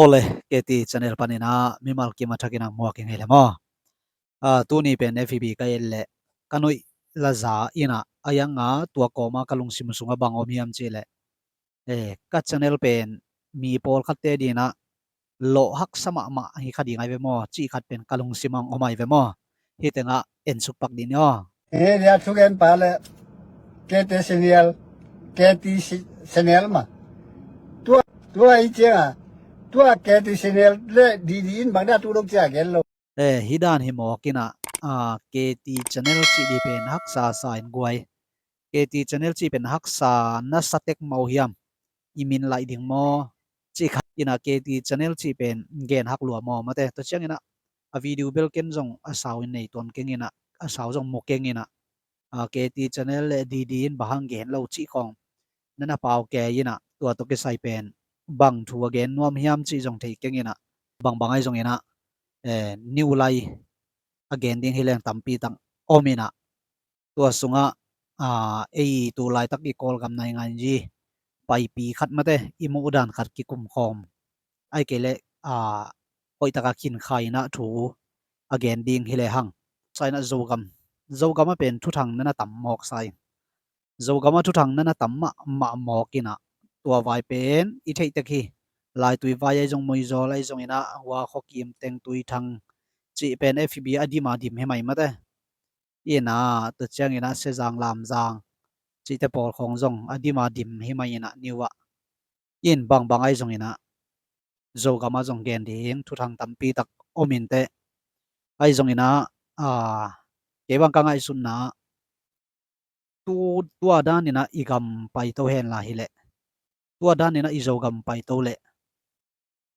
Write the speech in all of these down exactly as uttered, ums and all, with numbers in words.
Awle, K T channel panin ah mimal kim a thakin ah muak ing ei le maw. Ah, tuni pen F B ka et leh ka nuih la za in ah, a yang a tua kawma ka lungsim sungah bang om hiam cih leh, eh, ka channel pen mi pawlkhatte dingin ah lawh haksa mahmah hi kha ding ai ve maw, cih khat pen ka lungsim ah om ai ve maw. Hih tengah en suk pak ding ni aw. Eh, dia thugen pa le K T channel, K T channel ma. Tua, tua i ciang a, tua K T channel le D D in bang dia tu dok cia gen lo. Eh, hih dan hi mawk in ah, ah, K T channel cih di pen haksa sa in guai. K T channel cih pen haksa na sa tek mau hiam, i min laih ding maw, cih khat in ah K T channel cih pen gen hak lua maw, mate. Tua ciangin ah a video bel ken zong a sau in nei tuan keng in ah, a sau zong mu keng in ah, ah, K T channel le D D in bang hang gen lo cih khawng na na pau kei in ah, tua tawh kisai pen bang thu a gen nuam hiam cih zong thei keng in ah, bangbang ai zong in ah, eh, new lai a gen ding hi leng tampi tak om in ah, tua sungah, ah, ei tu laitak i Kawlgam naingan zi paipi khat, mate, i muh dan khat kikum khawm ai kei leh, ah, hoih taka khin khai in ah thu a gen ding hi le hang. Sa in ah Zogam, Zogam a pen thuthang na na tam mawk sa in. Zogam a thuthang na na tam mahmah mawk in ah, tua vai pen i theih tek hi. Laitui vai ai zong, Muizawl ai zong in ah, Hua, Khuakim, Tengtui, Thang cih pen F B a dim a dim hi mai, mate. In ah tua ciangin ah Sezang, Lamzang cihte pawl khawng zong a dim a dim hi mai in ah, new ah. In bangbang ai zong in ah Zogam ah zong gen ding thuthang tampi tak om in teh. Ai zong in ah, ah, kei bang ka ngaihsutna ah, tu, tua dan in ah i gam paito hen la hi leh, tua dan in ah i Zogam paito leh,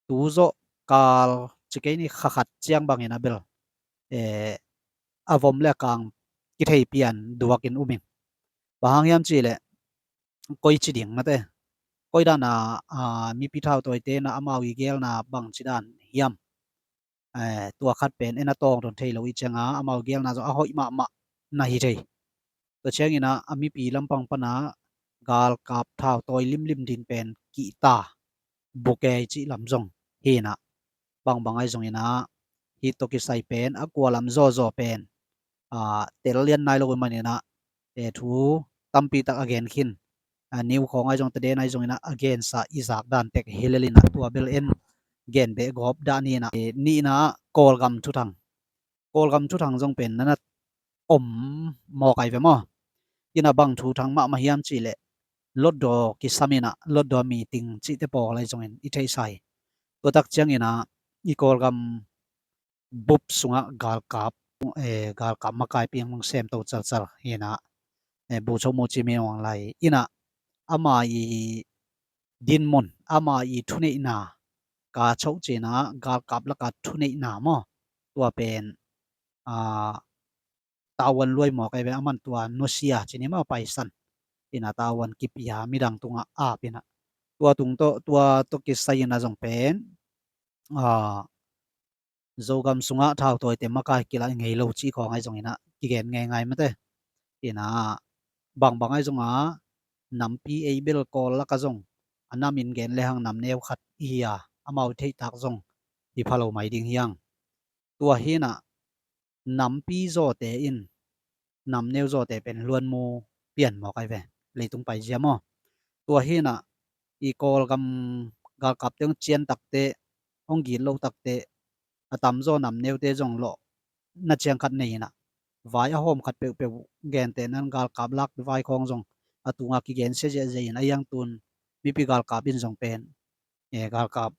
tu zawh kal ci kei ni, kha khat ciang bang in ah bel, eh, a vom le a kang kithei pian duak in um ing. Bang hang hiam cih leh, koi ci ding, mate, koi dan a, ah, mipi thautawite in ah amau i gelna bang ci dan hiam. Eh, tua khat pen en a tawng tawn thei lo i ciang a, amau gelna zong a hoih mahmah na hi thei. Tua ciangin ah a mipi lampang pan ah galkap thautawi limlim ding pen kihta, bukei cih lam zong hi in ah, bangbang ai zong in ah, hih tawh kisai pen a kua lam zawzaw pen, ah, tel lian nai lo i man in ah, eh, thu tampi tak a gen khin, ah, new khawng ai zong, tade nai zong in ah a gensa i zak dan tek hi lel in ah, tua bel en gen beh gawp dah ni in ah. Eh, nihna ah Kawlgam thuthang, Kawlgam thuthang zong pen na na om mawk ai ve maw. In ah bang thuthang mahmah hiam cih leh, Hlutdaw kisam in ah, Hlutdaw meeting cihte pawl ai zong in i theihsa hi. Tua tak ciangin ah i Kawlgam bup sungah galkap, eh, galkap makai piang lung semto calcal hi in ah, eh, Bucho Muchi Min Aung Hlaing in ah, ama i dinmun, ama i thuneihna, ka choh cih in ah galkap lak a thuneihna maw, tua pen, ah, tavuan luai mawk ai ve, aman tua nusia ci ni maw, paisan in ah tavuan kipia midang tungah ap in ah, tua tung tawh, tua tawh kisai in ah zong pen, ah, Zogam sungah thautawite makai kilaih ngei lo cih khawng ai zong in ah kigen ngeingai, mate. In ah bangbang ai zong a, nampi ei bel Kawl lak ah zong a nam in gen le hang nam neu khat i hi a, amau theihtak zong hi pha lo mai ding hi hang. Tua hi in ah nampi zawte in nam neu zawte pen luanmu pian mawk ai ve, leitung paizia maw. Tua hi in ah i Kawlgam galkapte hong cian takte, hong gitloh takte, a tamzaw nam neute zong lawh na ciang khat nei in ah, vai a hawm khat peuhpeuh gente nan galkap lak vai khawng zong a tunga kigen sia ziahziah in, a yang tun mipi galkap in zong pen, eh, galkap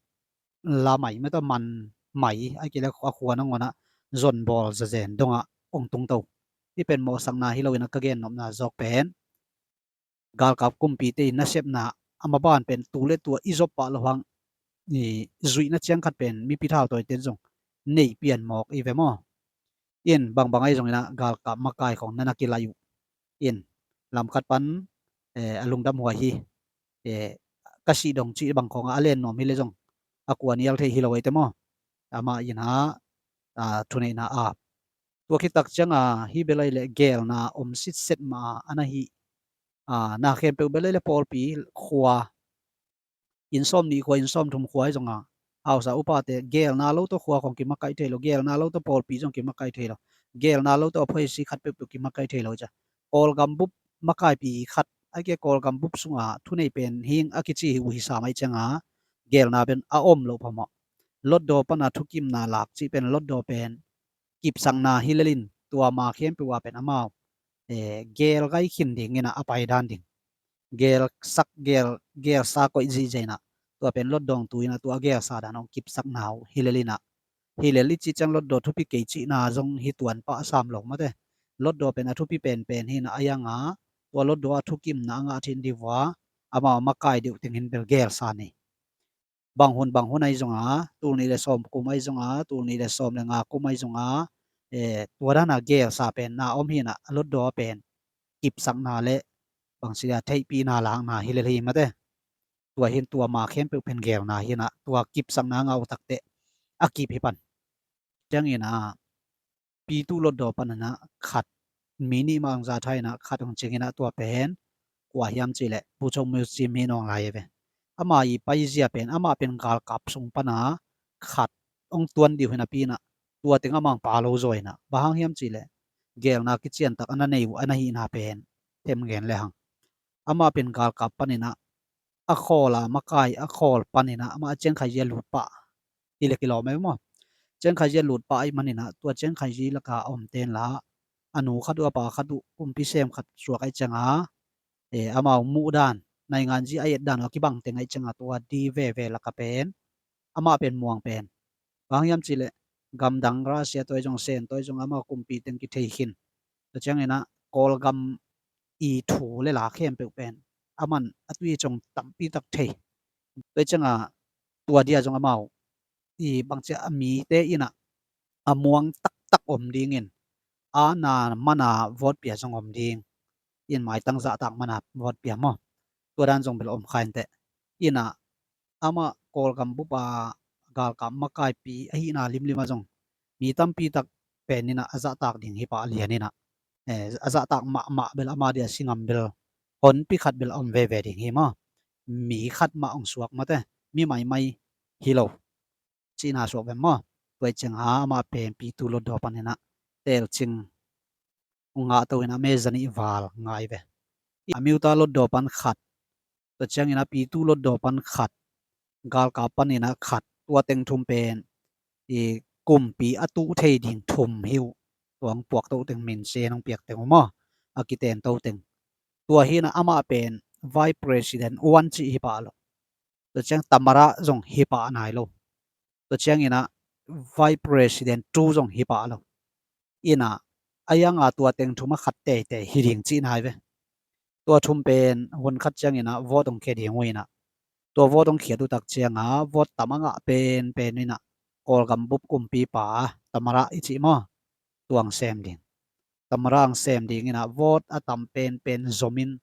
la mai, mate, man mai, a kile a khua nangawn ah zon bawl zazen dongah hong tungto. Hih pen mawhsakna hi lo in ah ka gennopna zawk pen, galkap kumpite i nasepna a maban pen tu le tua i zop pah loh hang, i zuihna ciang khat pen mipi thautawite in zong nei pian mawk i ve maw. In bangbang ai zong in ah galkap makai khawng na na kilaih uh. In lamkhat pan, eh, a lungdam huai hi. Eh, ka sih dong cih bang khawng ah a len nuam hi le zong a kua nial thei hi lo ai te maw. Amah in ah, ah, thuneihna ap. Tua khit tak ciang a hih bel ai le gelna om sitset mah a na hi. Ah, na khempeuh bel ai le pawlpi khua, inn sawm nih khua, inn sawm thum khua ai zong a, hausa upate geelna lo tawh khua khong kimakaih thei lo, geelna lo tawh pawlpi zong kimakaih thei lo, geelna lo tawh a phoisi khat peuhpeuh kimakaih thei lo cia. Kawlgam bup makaipi khat, a kia Kawlgam bup sunga thunei pen hing a kici hi uh hi sam aih cianga geelna pen a om loh phamawh. Lotdaw pana thukimna lak cih pen Lotdaw pen kipsakna hi lelin tua ma khempeuh ah pen amau, eh, geel gai khin dingin a pai dan ding. Geelsak, geel, geelsa koih zihzia inah tua pen Lotdaw tu inah tua a geelsa dan hong kipsakna uh hi lel inah. Hi lel i cih ciang Lotdaw thupi kei cihna zong hi tuan pah sam lo mate. Lotdaw pen a thupi penpen hi inah a yanga tua Lotdaw a thukimna a ngah thin dih vua amau makai deuh tengin bel geelsa ni. Bang hun bang hun ahi zonga, tul nih le sawm kum ahi zonga, tul nih le sawm le nga kum ahi zonga, eh, tua dana geelsa pen na om hi inah a Lotdaw pen kipsakna le bangsia theihpihna lakna hi lel hi mate. Tua hin tua ma khempeuh pen geelna hi inah tua kipsakna ngah uh takteh a kip hi pan. Ciangin ah Pitu Lotdaw pan inah khat, mi nih mah hong za thai inah khat hong cing inah tua pen kua hiam cihleh Pu Chok Mu Cin Min Aung Hlaing hi ve. Ama i paizia pen amah pen galkap sung pana khat hong tuan dih uh hi napi inah tua teng amah hong pa lo zaw inah bang hang hiam cihleh geelna kiciantak a na nei uh a na hihna pen them gen le hang. Amah pen galkap pan inah a khawl a makai a khawl pan inah amah a ciangkhai zia lut pah hi le kilawm ahi maw. Ciangkhai zia lut pah ahi man inah tua ciangkhai zi laka a om ten la a nu khat uh a pa khat uh kumpi sem khat suak ahi cianga, eh, amau muh dan naingan zi a et dan uh a kibang teng ahi cianga tua di veve laka pen amah pen muang pen. Bang hiam cihleh gamdang Russia tua ahi zong Sen tua ahi zong amau kumpi teng kithei khin. Tua ciangin ah Kawlgam i thu le la khempeuh pen aman a tui cong tampi tak thei. Tua cianga tua dia zong amau i bangcia a mite inah a muang taktak om dingin a na mana vote pia zong om ding. In maitang zahtak mana vote pia maw? Tua dan zong bel om kha inteh. Inah amah Kawlgam bupa galkap makaipi ahihna limlim ah zong mi tampi tak pen inah a zahtak ding hi pah lian inah, eh, a zahtak mahmah bel ama dia singam bel honpi khat bel a om veve ding hi maw? Mi khat mah hong suak mate, mi maimai hi lo cihna suak ve maw? Tua cianga amah pen Pitu Lotdaw pan inah telcing hong ngah to inah me zanih val ngai ve. A Myota Lotdaw pan khat, tua ciangin ah Pitu Lotdaw pan khat, galkap pan inah khat, tua teng thum pen i kumpi a tuh thei ding thum hi uh. Tua hong puak to teng min sen hong piak teng uh maw? A kiten to teng. Tua hi inah amah pen Vice President one cih hi pah lo. Tua ciang Tamara zong hi pah nai lo. Tua ciangin ah Vice President two zong hi pah lo. Inah a yanga tua teng thum a khat teitei hi ding cih nai ve. Tua thum pen hun khat ciangin ah vote hong khia ding uh inah tua vote hong khiat uh tak cianga vote tam a ngah penpen inah Kawlgam bup kumpipa Tamara i cih maw? Tua hong sem ding. Tamara hong sem ding inah vote a tam penpen zomin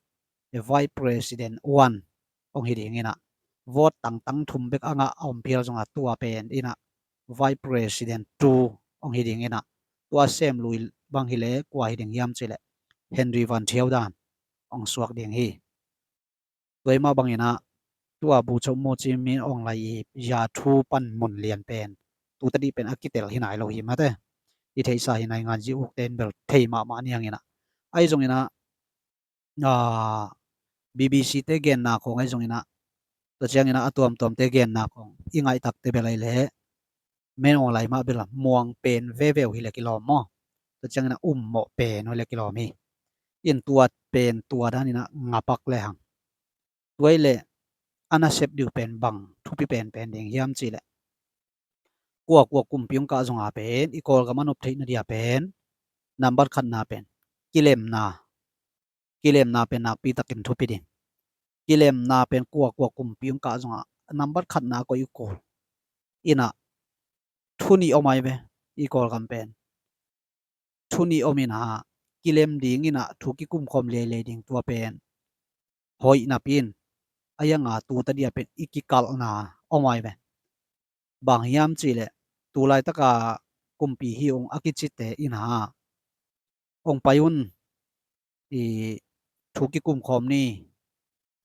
Vice President one hong hi ding inah vote tangtang thum bek a ngah a om phial zongah tua pen inah Vice President two hong hi ding inah tua sem lui bang hileh kua hi ding hiam cihleh Henry Van Thiau Dan hong suak ding hi. Tua hi mah bangin ah tua Pu Chok Mu Cin Min Aung Hlaing i zathu pan mun lian pen tu tadih pen a kitel hi nai lo hi mate. I theihsa hi naingan zi ukte in bel thei mahmah ni hang inah. Ahi zongin ah, ah, B B C te genna khong ahi zongin ah tua ciangin ah a tuamtuamte genna khong i ngaih takte bel ahi leh Min Aung Hlaing mah bel a muang pen veve uh hi leh kilawm maw? Tua ciangin ah ummawh pen uh hi leh kilawm hi. In tua pen tua dan inah ngapak le hang. Tua hi leh a nasep dih uh pen bang thupi penpen ding hiam cihleh kua kua kumpi hong kah zonga pen i Kawlgam a nop theih na dia pen nambat khatna pen kilemna. Kilemna pen nakpi takin thupi ding. Kilemna pen kua kua kumpi hong kah zonga nambat khatna koih uh kul. Inah thu nih om ahi ve i Kawlgam pen. Thu nih om inah kilem ding inah thu kikumkhawm leilei ding tua pen hoih napi in a yanga tu tadih a pen i kikalhna om ahi ve. Bang hiam cihleh tu laitaka kumpi hi ung a kicite inah hong pai un, i thu kikumkhawm ni,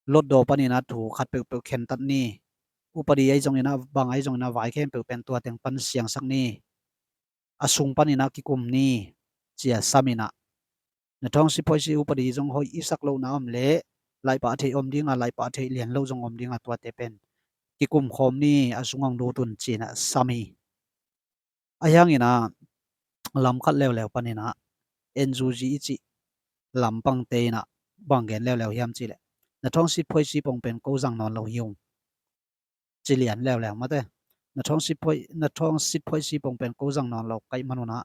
Lotdaw pan inah thu khat peuhpeuh khentat ni, upadi ahi zongin ah, bang ahi zongin ah, vai khempeuh pen tua teng pan siangsak ni, a sung panin ah kikum ni, ci-a sam in ah, na thawng siphoisi upadi zong hoih i sak lohna om leh, laihpah theih om ding a, laihpah theih lian lo zong om ding a, tuate pen kikum khawm ni, a sung hong lut un, ci-in ah sam hi. Ahi hangin ah, lam khat leuleu panin ah, N U G i cih lampangte in ah bang gen leuleu hiam cih leh, na thawng siphoisi pong pen ko zang nawn lo hi ung, ci lian leuleu mate. Na thawng siphoih, na thawng siphoisi pong pen ko zang nawn lo ka hih man un ah,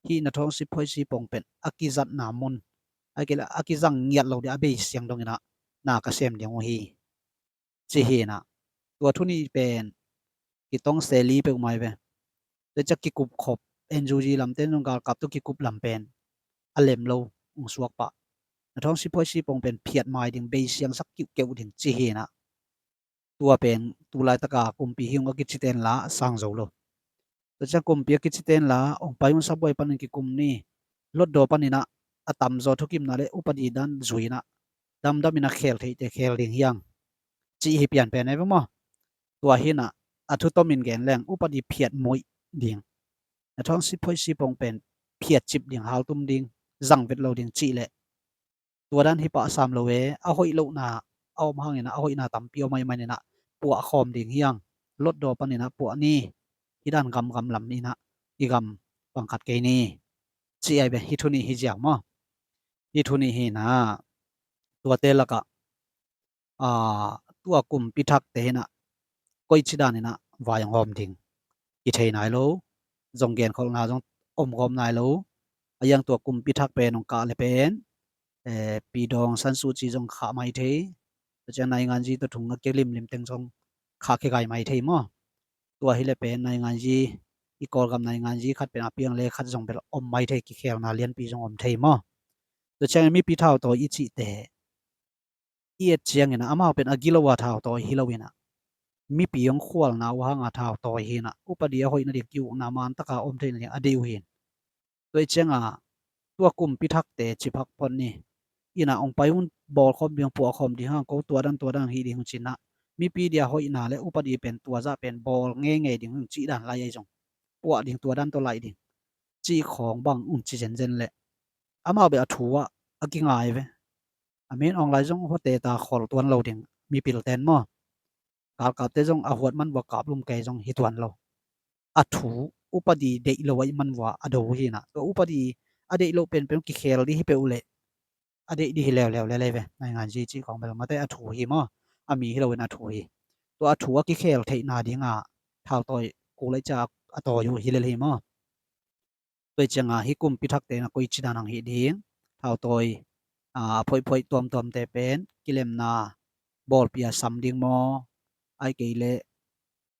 hih na thawng siphoisi pong pen a kizatna mun, a ki, a kizang ngiat lo ding a, bei siang dongin ah na ka sem ding uh hi, ci hi in ah. Tua thu nih pen kitong se li peuhmah hi ve. Tua ciang kikup khop, N U G lamte in zong galkap tawh kikup lam pen a lem lo, hong suak pah. Na thawng siphoisi pong pen phiat mai ding, bei siangsak kiuhkeuh ding, ci hi in ah. Tua pen tu laitaka kumpi hi ung a kicite in la sang zo lo. Tua ciang kumpi a kicite in la, hong pai un, sabuai panin kikum ni, hlutdaw panin ah a tamzaw thukimna leh upadi dan zui in ah, damdam in ah khel theite khel ding hi hang, cih hi pian pen ahi ve maw. Tua hi in ah, a thu tomin gen leng, upadi phiat muih ding, na thawng siphoisi pong pen phiat cip ding, haltum ding, zang vet lo ding cih leh, tua dan hi pah sam lo e, a hoih lohna a om hangin ah, a hoihna tampi om ahih manin ah, puah khawm ding hi hang, hlutdaw panin ah puah ni, hih dan gamgam lam in ah i gam pang khat kei ni, ci ahi ve. Hih thu nih hi ziau maw. Hih thu nih hi in ah, tuate lakah, aa, tua kumpi thakte in ah koici danin ah vai hong hawm ding kithei nai lo, zong genkholhna zong om gawm nai lo. Ahi hang tua kumpi thak pen hong kah leh pen, eh, Pi Daw Aung San Suu Kyi zong khah mai thei, tua ciang nainganzi tawh thung a kilimlim teng zong khah kigai mai thei maw. Tua hi leh pen nainganzi, i Kawlgam nainganzi khat pen a piang leh khat zong bel om mai thei, kikhelna lianpi zong om thei maw. Tua ciangin mipi thautawi i cihte i et ciangin ah, amau pen a gilo a thautawi hi lo in ah, mipi hong khualna uh hanga thautawi hi in ah, upadi a hoih nading ki-ukna man taka om theih nading a deih uh hi in. Tua hi ciangah tua kumpi thakte ci phak phot ni. In ah hong pai un, bawl khawm ding, puah khawm ding hang, ko tua dan tua dan hong hih ding hong ci in ah, mipi dia hoihna leh upadi pen tua zah pen bawl ngeingei ding hong cih dan lai ahi zong, puah ding, tua dan tawh laih ding cih khawng bang hong ci zenzen leh, amau beh a thu ah a kingai ve. A min awng lai zong huate ta khol tuan lo ding, mipilten maw. Galkapte zong a huat man vua kaplum kei zong hi tuan lo. A thu, upadi deih lo ahih man vua a do uh hi in ah, tua upadi a deih loh penpen kikhel dih hi peuh leh, a deih dih hi leuleu lel ei ve. Nainganzi cih khawng bel mate a thu hi maw, a mi hi loin a thu hi. Tua a thu a kikhel theihna dingah thautawi kul ei ciah a tawi uh hi lel hi maw. Tua hi ciangah hih kumpi thakte in ah koici dan hong hih ding, thautawi, a, phoihphoih tuamtuamte pen kilemna bawlpi a sam ding maw, ahih kei leh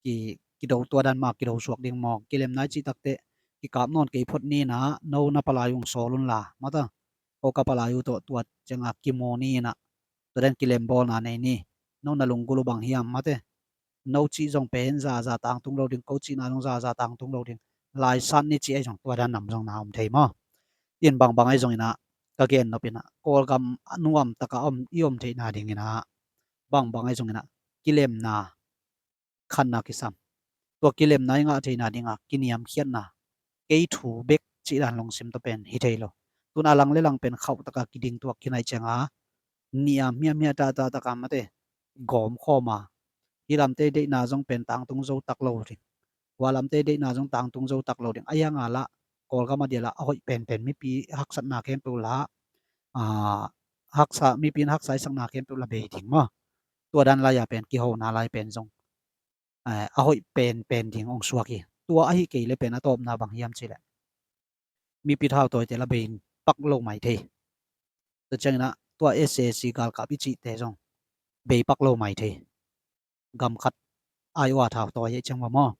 ki, kido, tua dan mah kido suak ding maw, kilemna i cih takteh kikap nawn kei phot ni in ah, no na palai uh hong sawl un la, mate, ko ka palai uh tawh tua ciangah kimu ni in ah, tua dan kilem bawlna nei ni. No na lunggulh uh bang hiam, mate, no cih zong pen zaza tangtung lo ding, ko cihna zong zaza tangtung lo ding, laisat ni cih ahi zong tua dan nam zong na om thei maw. In bangbang ahi zongin ah, ka gen nop in ah, Kawlgam a nuam taka om, i om theihna dingin ah, bangbang ahi zongin ah kilemna khanna kisam. Tua kilemna i ngah theihna dingah kiniamkhiatna, kei thu bek cih dan lungsim tawh pen hi thei lo. Tun a lang le lang pen khauh taka kiding tuak khin ahih ciangah, niam hiamhiam tata taka, mate, gawm khawm a, hih lamte deihna zong pen tangtung zo tak lo ding, hua lamte deihna zong tangtung zo tak lo ding. Ahi hanga lah Kawlgam a dia lah a hoih penpen, mipi haksatna khempeuh lah, a, haksa, mipi in haksa i sakna khempeuh lah bei ding maw. Tua dan lai-a pen kihona lai pen zong, eh, a hoih penpen ding hong suak hi. Tua ahih kei leh pen a tawpna bang hiam cih leh, mipi thautawite lah bei pak lo mai thei. Tua ciangin ah tua S A C galkap i cihte zong bei pak lo mai thei. Gam khat ai uh a thautawi ahih ciang maw.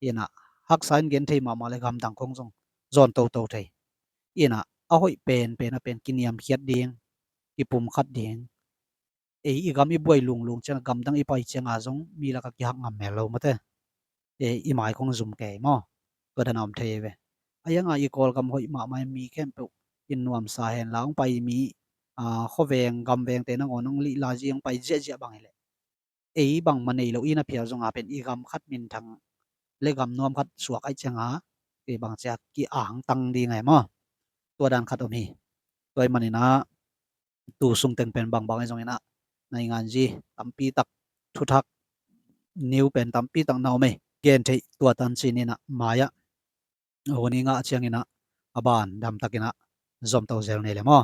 In ah haksa in gen thei mahmah leh gamdang khong zong zawn toto thei. In ah a hoih penpen a pen kiniamkhiat ding, kipumkhat ding. Ei i gam i buai lunglung ciangah, gamdang i pai ciangah zong mi lakah kihak ngam mel lo, mate. Ei i mai khong zum kei maw. Tua dan a om thei ve. Ahi hanga i Kawlgam hoih mahmah in mi khempeuh in nuamsa hen la, hong pai mi, a, khuaveng gamvengte nangawn hong lihla zia, hong pai ziahziah bang hi leh, ei bangmah nei lo i na phial zong a pen i gam khat minthang le gam nuam khat suak ahih ciangin kei bang cia ki-angtang ding a hi maw. Tua dan khat om hi. Tua ahih manin ah tu sung teng pen bangbang ahi zongin ah nainganzi tampi tak, thuthak niu pen tampi tak na om hi. Gen theih tua tan ci-in ah mai-ah hun i ngah ciangin ah a ban damtakin ah zom to zel ni le maw.